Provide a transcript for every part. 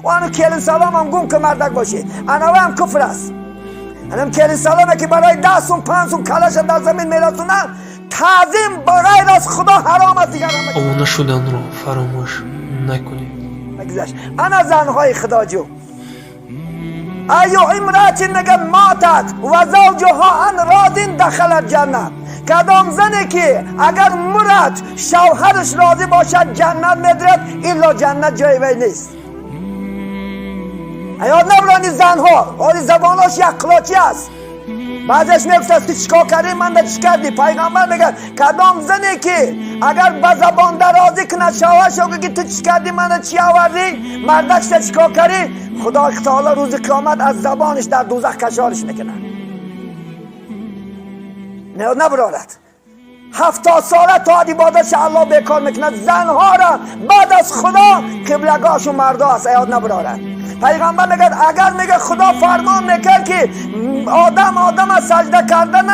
و آنو келин салом هم گم که مردک باشی، انوه هم کفر است. انم келин саломе که برای 10 سوم 5 سوم کلش در زمین میرسونه، تعظیم بغیر از خدا حرام است. دیگر همه Обуна шуданро фаромӯш накунед. گذشت. انا زنهای خدا جو، أي امرأة میگه ماتت وزوجها عن راض دخلت الجنة. کدام زنی که اگر مرد، شوهرش راضی باشد، جنت میدرد. الا جنت جای وی نیست. ایاد نبرانی زنها حالی زباناش یک قلاچی است. بعضش میگفت تو چیکار کردی، من چی کردی؟ پیغمبر میگه کدام زنی که اگر به زبان درازی کند، شوهرش که تو چی کردی، من چی آوردی، مردک چیکار کردی، خدا تعالی روز قیامت از زبانش در دوزخ کشارش میکنه. نه، نبرارد. 70 ساله تا عبادتش الله بیکار میکند. زنها را بعد از خدا قبلگاهشون مردا است. یاد نبرارد. پیغمبر میگه اگر میگه خدا فرمان میکرد که آدم آدم سجده کردن،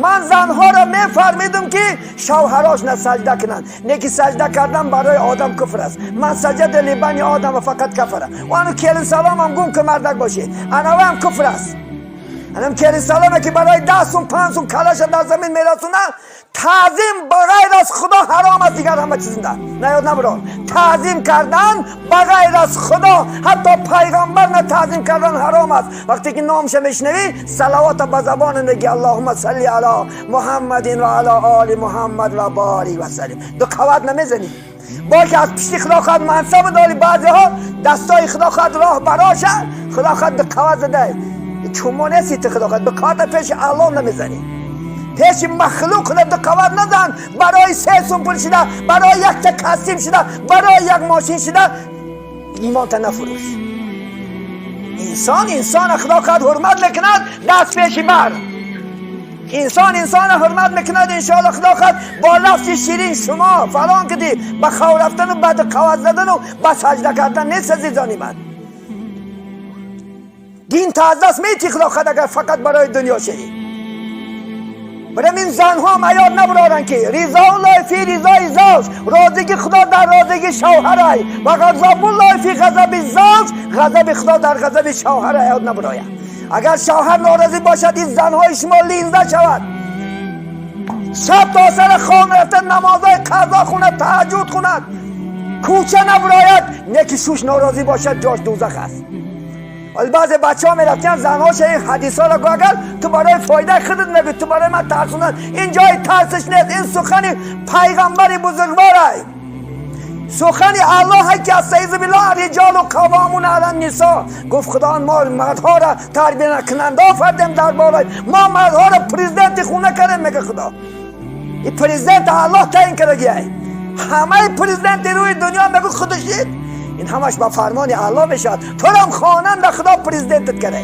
من زنها را میفرمیدم که شوهراش نه سجده کنند. نه که سجده کردن برای آدم کفر است. من سجد لبنی آدم فقد کفره. و آنو келин салом هم گم که مردک باشی، انوه هم کفر است. انم келин саломе که برای 10 سوم 5 سوم کلش در زمین میرسونه، تعظیم بغیر از خدا حرام است. دیگر همه چیز نه، یاد نبرار. تعظیم کردن بغیر از خدا، حتی پیغمبر نه تعظیم کردن حرام است. وقتی که نامش میشنوی، صلوات به زبان میگی، اللهم صل علی محمد و علی آل محمد و بارک و سلم. دو قوت نمیزنی با که از پشتی خدا خواهد منصب داری. بعضی ها دستای خدا خواهد راه براشه، خدا خواهد دو قوت زده. چون نیستی تو خدا خواهد به کارت پیش الله نمیزنی، پیش مخلوق خدا دو قوت نزن. برای 3 سوم پول شده، برای یک تا کستیم شده، برای یک ماشین شده، ایمان تا نفروش. انسان انسان خدا خواهد حرمت میکند، دست پیش بر. انسان انسان حرمت میکند. انشاءالله خدا خواهد با لفظ شیرین شما فلان کدی به خو رفتن و بعد قوت زدن و به سجده کردن نیست. عزیزانی من، دین تا از دست میتی خدا خواهد اگر فقط برای دنیا شدی. برای این زنها هم یاد نبرارن که رضا الله فی رضای زوج، راضیگی خدا در راضیگی شوهرای، و غضب الله فی غضب زوج، غضب خدا در غضب شوهر. یاد نبراید. اگر شوهر ناراضی باشد، این زنهای شما لینزه شود، شب تا سر خان رفته، نمازهای قضا خوند، تهجد خوند، کوچه نبراید، یکی شوش ناراضی باشد، جاش دوزخ است. ولی بعضی بچه ها میرفتن زنهاش این حدیث ها را گو، اگر تو برای فایده خودت میگی، تو برای من ترسوندن. این جای ترسش نیست. این سخن پیغمبر بزرگواره، سخن الله که استعیذ بالله الرجال قوامون علی النساء. گفت خدا ما مردها را تربیه کننده آفردیم در بالای ما، مردها را پرزیدنت خونه کردیم. میگه خدا این پرزیدنت الله تعیین کرده. همه پرزیدنت روی دنیا میگه خودشید. این همش با فرمان الله میشد. تو هم خواننده خدا پرزیدنتت کرده.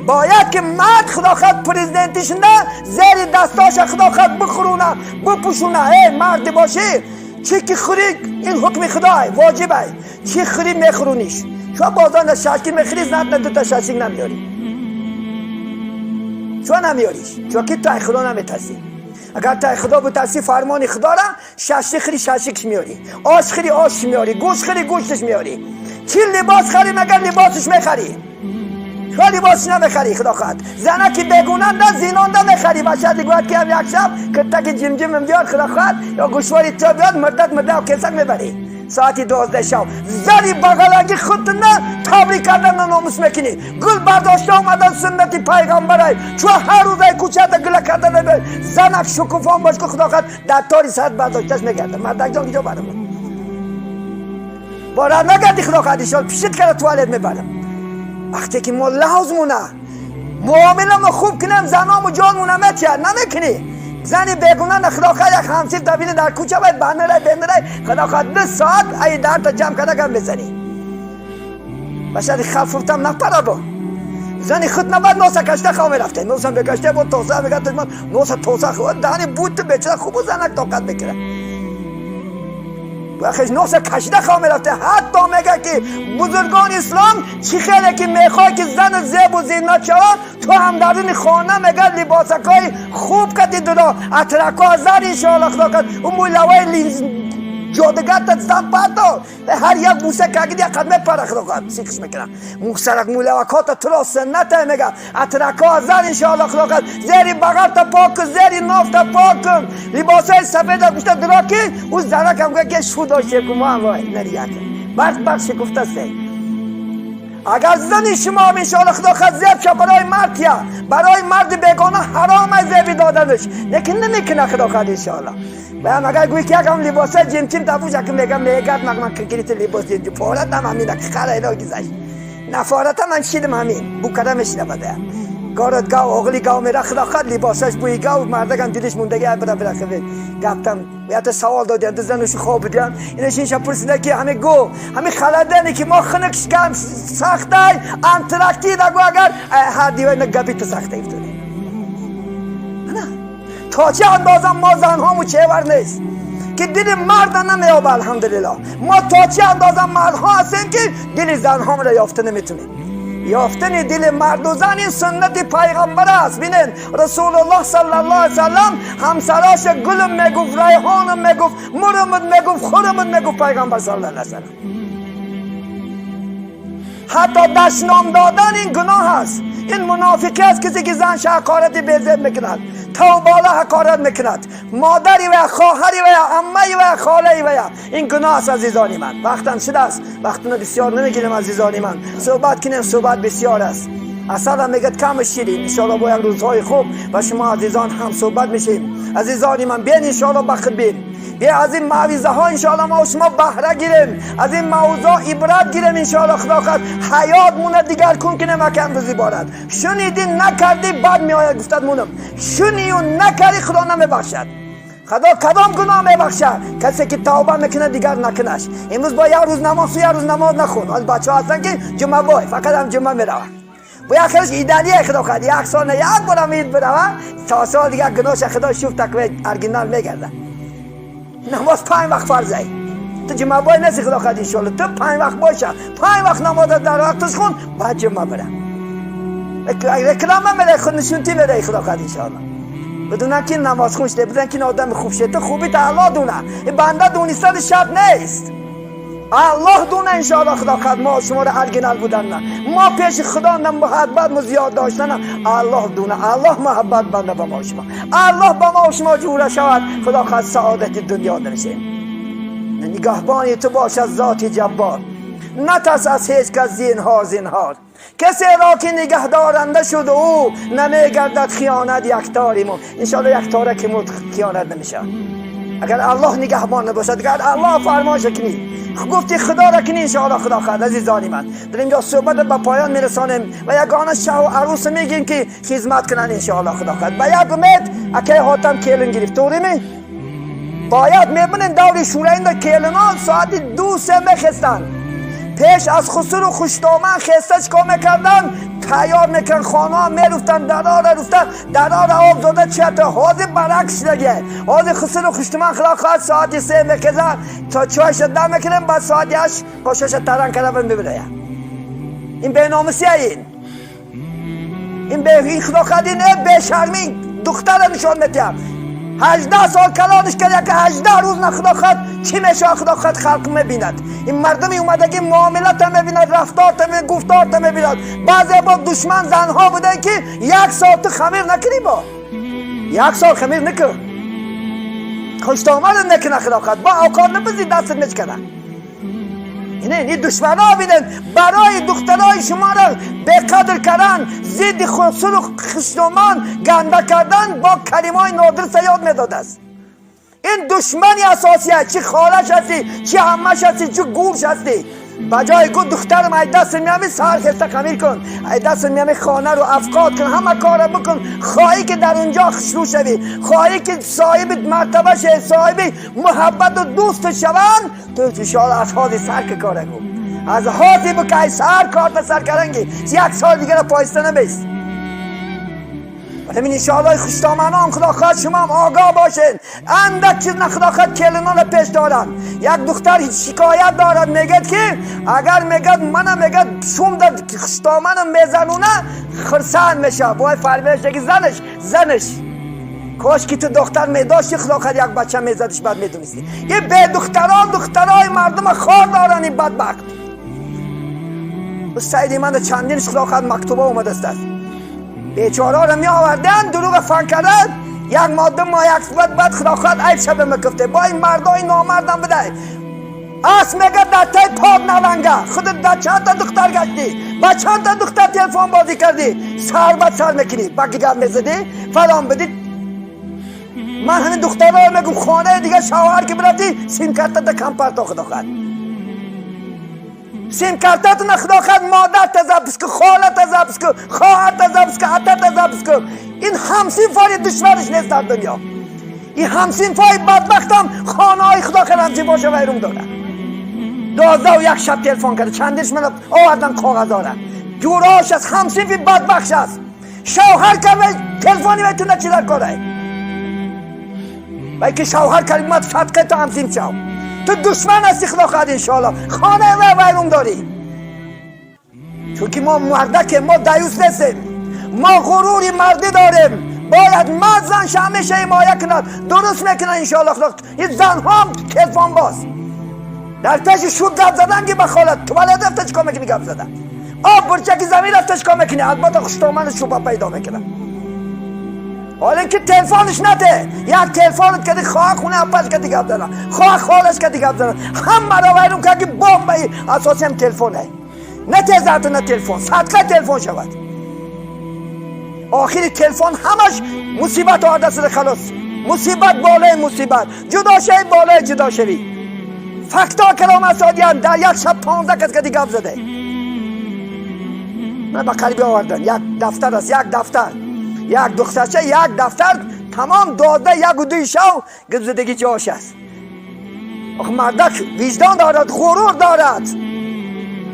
باید که مرد خدا خود پرزیدنتش نه، زیر دستاش خدا خود بخورونه، بپوشونه. ای مرد باشی، چی که خوری این حکم خدای واجبه. چی خوری میخورونیش. چون بازار شاشکی میخری، زن دو تا شاشک نمیاری. چون نمیاریش؟ چون که تو خدا نمیترسی. اگر تا خدا بترسی، فرمان خدا را شاشی خری، شاشکش میاری، آش خری، آش میاری، گوشت خری، گوشتش میاری. چی لباس خری مگر لباسش میخری؟ چرا لباسش نمیخری؟ خدا خواهد زنه که بگوننده زینانده میخری. باشد گوید که هم یک شب کرتک جیم بیاد، خدا خواهد یا گوشواری تو بیاد، مردت مرده و کسک میبری. ساعتی 12 شب زنی بغلگی خود نه تبریک کردن نه ناموس میکنی. گل برداشته اومدن سنت پیغمبره. چون هر روز ای کوچه تا گله کردن نبی زنک شکوفان باش که خدا خواهد در تاری ساعت برداشتش میگرده. مردک جان، کجا برم بارد نگردی؟ خدا خواهد ایشال پیشت کرده توالت میبرم. وقتی که ما لحظمونه معامله ما خوب کنیم، زنامو جانمونه میتید نمیکنی. زنی بگونه نه، خدا خواهد یک همسیر دبینه در کوچه باید بنره بنره، خدا خواهد 2 ساعت ای در تا جمع کرده گم بزنی. باشد خففتم نپره با زنی خود نباید نوسا کشته خواه میرفته، نوسا بکشته با توسه میگه من نوسا توسه خواه دهنی بود تو بیچاره خوب زنک طاقت بکره. وقتی نوسا کشیده خواه میرفته. حتی میگه که بزرگان اسلام چی خیلی که میخوای که زن زیب و زینت شود، تو هم در این خانه میگه لباسکای خوب کدی درا، عطرکا زر، انشاءالله خدا کد اون مولوای لینز Ҷодугарта зан парто, ҳар як бӯса кагид як қад мепара, худо хоҳад сикш мекунад. Мусарак мулавакота туро сунната мега, атрако зан, иншоалло, худо хоҳад зери бағалта пок кун, зери нофта пок кун, либосҳои сафеда гӯшта дуро ки ӯ занакам гӯя ки шу доште ку мо вой нарияк барқ барқ шикуфтасте. Агар зани шумо, иншоалло, худо хоҳад зеб ша барои мардия, барои марди бегона ҳаром аст зеби доданаш, лекин намекуна, худо хоҳад, иншоалло. Баям агар гӯй ки якам либоса ҷимчим тапӯша ки мегам мегад ман кирити либос ҷимчим форатам ҳамина ки хара ино гизашт нафоратам ман шидам ҳамин бу када мешинавад. Город гав оғли гав мера, худо хоҳад либосаш бӯи гав, мардагам дилиш мундаги бира бира гаптам. Ята савол додиям, ду занушу хоб будиям, инаш инша пурсида ки ҳами гу ҳами халадане ки мо хунук гам сахтай Антарктида гу, агар ҳар дивайна габи ту сахтай гуфтуди. То чӣ андоза мо занҳому чевар нест ки дили марда намеёба. Алҳамдулилло, мо то чӣ андоза мардҳо ҳастем ки дили занҳомро ёфта наметунем. Ёфтани дили марду зан ин суннати пайғамбар аст. Бинед, Расулуллоҳ саллаллоҳу алайҳи васаллам ҳамсароша гулм мегуфт, райҳоном мегуфт, мурумуд мегуфт, хурумуд мегуфт пайғамбар саллаллоҳу алайҳи васаллам. Ҳатто дашном додан ин гуноҳ аст, ин мунофиқӣ аст. Касе ки занша ҳақорати безеб мекунад, тавбола ҳақорат мекунад, модари ва хоҳари ва аммаи ва холаи ва, ин гуноҳ аст. Азизони ман, вақтам шудааст, вақтуна бисёр намегирем. Азизони ман, суҳбат кунем, суҳбат бисёр аст, асалам мегӯяд кам ширин. Иншоалло, бо як рӯзҳои хуб ба шумо азизон ҳам суҳбат мешем. Азизони ман, биен, иншоалло, ба худ бин, бия аз ин мавъизаҳо, иншоалло, мо шумо баҳра гирем, аз ин мавзӯъ ибрат гирем. Иншоалло, худо хоҳад ҳаёт муна дигар кун ки намакам рӯзи борад. Шуниди, накардӣ, бад меояд. Гуфтад мунам шунию накардӣ, худо намебахшад. Худо кадом гуноҳ мебахшад? Касе ки тавба мекунад, дигар накунаш. Имрӯз бо як рӯз намоз, як рӯз намоз нахон. Бачаҳо ҳастанд ки ҷумъабой, фақат ҳам ҷумъа мераванд. Бо як хелаш идалия, худо хоҳад як сол не, як борам ид бирава, то сол дигар гуноҳша худо шуф такве оригинал мегардад. Намоз панҷ вақт фарзай, ту ҷумъабой неси, худо хоҳад, иншоалло, ту панҷ вақт боша, панҷ вақт намоза дар вақташ хун, баъд ҷумъа бира. Реклама мерай, худ нишунтӣ мерай, худо хоҳад, иншоалло. Бидунан ки намозхун шуде, бидунан ки одами хуб шуде. Ту хуби та Аллоҳ дуна, банда дунистани шарт нест, Аллоҳ дуна. Иншоалло, худо хоҳад мо шуморо оригинал будан, мо пеши худо на муҳаббат мо зиёд доштана, Аллоҳ дуна. Аллоҳ муҳаббат банда ба мо шумо, Аллоҳ ба мо шумо ҷура шавад, худо хоҳад саодати дунё даршем. Нигаҳбони ту бошад зоти ҷаббор, натарс аз ҳеҷ кас, зинҳор, зинҳор. Касеро ки нигаҳдоранда шуд, ӯ намегардад хиёнат яктори мо. Иншоалло, яктора ки мурд, хиёнат намешавад, агар Аллоҳ нигаҳбон набошад, агар Аллоҳ фармоша кунӣ, гуфти худоро кунӣ, иншоалло, худо хоҳад. Азизони ман, дар инҷо суҳбат ба поён мерасонем ва ягона шаҳу арӯса мегӯем ки хизмат кунанд. Иншоалло, худо хоҳад ба як умед акай ҳотам келин гирифт, туғримӣ? Бояд мебинем, даври шӯраинда келинон соати 2-3 мехестанд, пеш аз хусуру хуштоман хеста чикор мекарданд? Тайёр мекарданд, хонаҳо меруфтанд, дарора руфта, дарора об дода чията. Ҳозир баръакс шудагия. Ҳозир хусуру хуштоман, худо хоҳад, соати 3 мехезанд, то чойша дам мекунем, баъд соати 8 қошоша таран карда мебирая. Ин беномусия, ин худо хоҳад, ин бешармӣ. Духтара нишон метиҳам, 18 сол калониш кард, яке 18 рӯз на, худо хоҳад, чӣ мешавад, худо хоҳад, халқ мебинад. Ин мардуми омадагӣ муомилата мебинад, рафторта, гуфторта мебинад. Баъзе бо душман занҳо буданд ки як сол ту хамир накунӣ, бо як сол хамир накун, хуштомада накуна, худо хоҳад, бо авқот набизи, дастат мечкана. Ин душмано бинед, барои духтарои шуморо беқадр кардан, зидди хусуру хуштоман ганда кардан, бо калимаҳои нодуруста ёд медодааст. Ин душмани асосия, чӣ холаш ҳастӣ, чӣ ҳамаш ҳастӣ, чӣ гурш ҳастӣ. Ба ҷои гу духтарам ай дастам меами, сар хеста хамир кун, ай дастам меами, хонаро афқот кун, ҳама корро бикун. Хоҳӣ ки дар унҷо хушрӯ шавӣ, хоҳӣ ки соҳиби мартаба шавӣ, соҳиби муҳаббату дӯст шаванд, ту иншоалло аз ҳози сар ки кора гу, аз ҳози бикай сар корта сар каранги, як сол дигара поиста набест. Ҳамин, иншоалло, хуштоманон, худо хоҳад, шумоам огоҳ бошед. Андак чиз на, худо хоҳад, келинона пеш доранд. Як духтар шикоят дорад, мегӯяд ки агар, мегӯяд, мана, мегӯяд, шумда хуштоманам мезануна, хурсанд мешавад. Бой фармешаги занаш. Кош ки ту духтар медошти, худо хад як бача мезадиш, баъд медонисти. Ин бедухтарон духтарои мардума хор доранд, ин бадбахт. Саиди мана чандинш, худо хад, мактуба омадааст. Бечораро меоварданд, дурӯға фан кардан, як моҳ, 2 моҳ, як баъд, худо хад, айб шаба мекуфте. Бо ин мардои номардам бидай. Ас мега дар тай под наванга. Худат дар чандта духтар гаштӣ, ба чандта духтар телефон бозӣ кардӣ, сар ба сар мекунӣ, ба гап мезадӣ, фалон бидӣ. Ман ҳамин духтарро мегум: хонаи дигар шавҳар ки бирафтӣ, симкартата кам парто, худо хад. Симкартатуна, худо хад, модарта запись ку, холата запись ку, хоҳарта запись ку, атата запись ку. Ин ҳамсинфои душвариш нест дар дунё. Ин ҳамсинфои бадбахтам хонаҳои, худо хад, ҳамсинфоша вайрон дорад. 12 як шаб телефон карда, чандиш мана овардан коғазора. Ҷурош аст, ҳамсинфи бадбахш аст. Шавҳар карда, телефони вай ту чӣ дар корай? Вай ки шавҳар кард, мад садқе ту ҳамсинф шав. Ту душман ҳасти, худо хоҳад, иншоалло, хонаи вай вайрон дорӣ. Чунки мо мардакем, мо даюс нестем, мо ғурури мардӣ дорем. Бояд мард занша ҳамеша ҳимоя кунад, дуруст мекунад, иншоалло. Худо, ин занҳоам телефонбоз дар пеши шуд гап задан ки ба холат туалет рафта чикор мекунӣ, гап задан, об бурчаки замин рафта чикор мекунӣ? Албатта, хуштомани шуба пайдо мекунад. Ҳоле ки телефониш нате, як телефонат кади, хоҳа хуна апаш кади гап зана, хоҳа холаш кади гап зана, ҳамаро вайрон кард, ки бомбаи асосиам телефоне. На тезарту на телефон, садқа телефон шавад. Охири телефон ҳамаш мусибат оварда. Халос, мусибат болои мусибат, ҷудошавӣ болои ҷудошавӣ. Факто калом асодиян, дар як шаб 15 кас кади гап заде. Ман ба қариби овардан, як дафтар аст, як дафтар, як духтарча, як дафтар, тамом дода, 1-2 шав гапзадагӣ ҷош аст. Ох, мардак виҷдон дорад, ғурур дорад.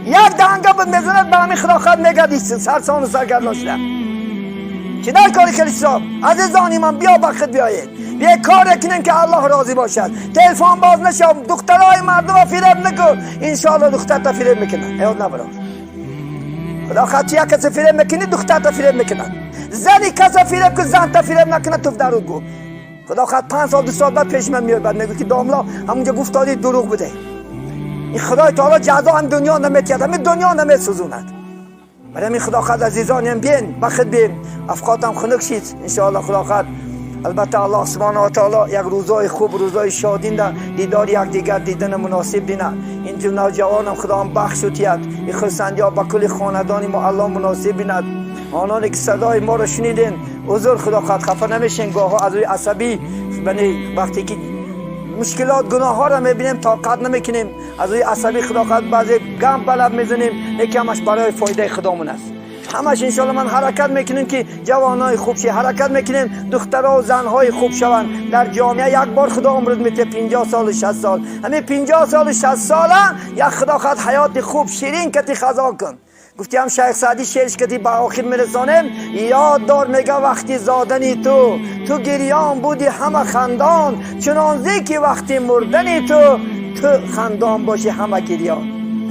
Як даҳанга буд мезанад ба ҳамин, худохат, мегардӣ сарсону саргардон шуда. Чӣ дар кори хеле чизо? Азизони ман, биё, ба худ биёед, бие, коре кунем, ки Аллоҳ розӣ бошад. Телефон боз нашав, духтарои мардума фиреб накун, иншоалло, духтарта фиреб мекунад. Ҳаёт набарор, худо хат, як касе фиреб мекунӣ, духтарта фиреб мекунад. Зани каса фиреб ку, занта фиреб накунад. Туф даруд гу, худо хат, 5 сол, 2 сол баъд пеши ман меояд, баъд мегӯ, ки домло, ҳамунҷа гуфтодӣ, дурӯғ буде. Ин худои таоло ҷазо ҳам дунё наметиҳад, ҳамин дунё намесӯзонад. Барои ҳамин, худо хат, азизонем, биен, ба худ бием. Афқотам хунук шид, иншоалло, худо хат. Албатта, Аллоҳ субҳана ва таоло як рӯзои хуб, рӯзои шодинда дидори якдигар дидана муносиб бина. Ин ҷу навҷавонам худоам бахшу тиҳад. Ин хурсандиҳо ба кулли хонадони мо Аллоҳ муносиб бинад. Ононе ки садои моро шуниден, узр, худо хат, хафа намешен. Гоҳҳо аз рӯи асабӣ, вақте ки мушкилот, гуноҳҳоро мебинем, тоқат намекунем, аз рӯи асабӣ, худо хат, баъзе гам балаб мезанем. Лекин ҳамаш барои фоидаи худомон аст ҳамаш. Иншоалло, ман ҳаракат мекунем, ки ҷавонои хуб ши, ҳаракат мекунем, духтаро занҳои хуб шаванд дар ҷомеа. Як бор худо умрат метиҳад, 50 солу 60 сол. Ҳамин 50 солу 60 сола як, худо хат, ҳаёти хуб, ширин кати хазон кун. Гуфтиам, шайх Саъдӣ шеърш кати ба охир мерасонем. Ёд дор, мега, вақти зодани ту, ту гирён буди, ҳама хандон, чунон зе ки вақти мурдани ту, ту хандон бошӣ, ҳама гирён.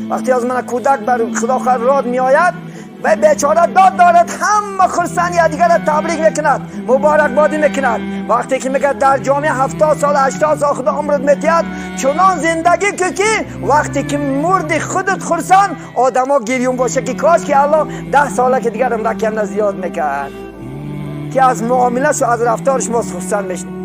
Вақте аз мана кӯдак бар, худо хат, род меояд, вай бечора дод дорад, ҳама хурсанд, якдигарро табрик мекунад, муборакбодӣ мекунад. Вақте ки мегӯяд, дар ҷомеа 70 сол, 80 сол худо умрат метиҳад, чунон зиндагӣ кун, ки вақте ки мурди, худат хурсанд, одамо гирён боша, ки кош ки Аллоҳ 10 сола ки дигар умракамна зиёд мекард, ки аз муомилашу аз рафториш мо хурсанд мешавем.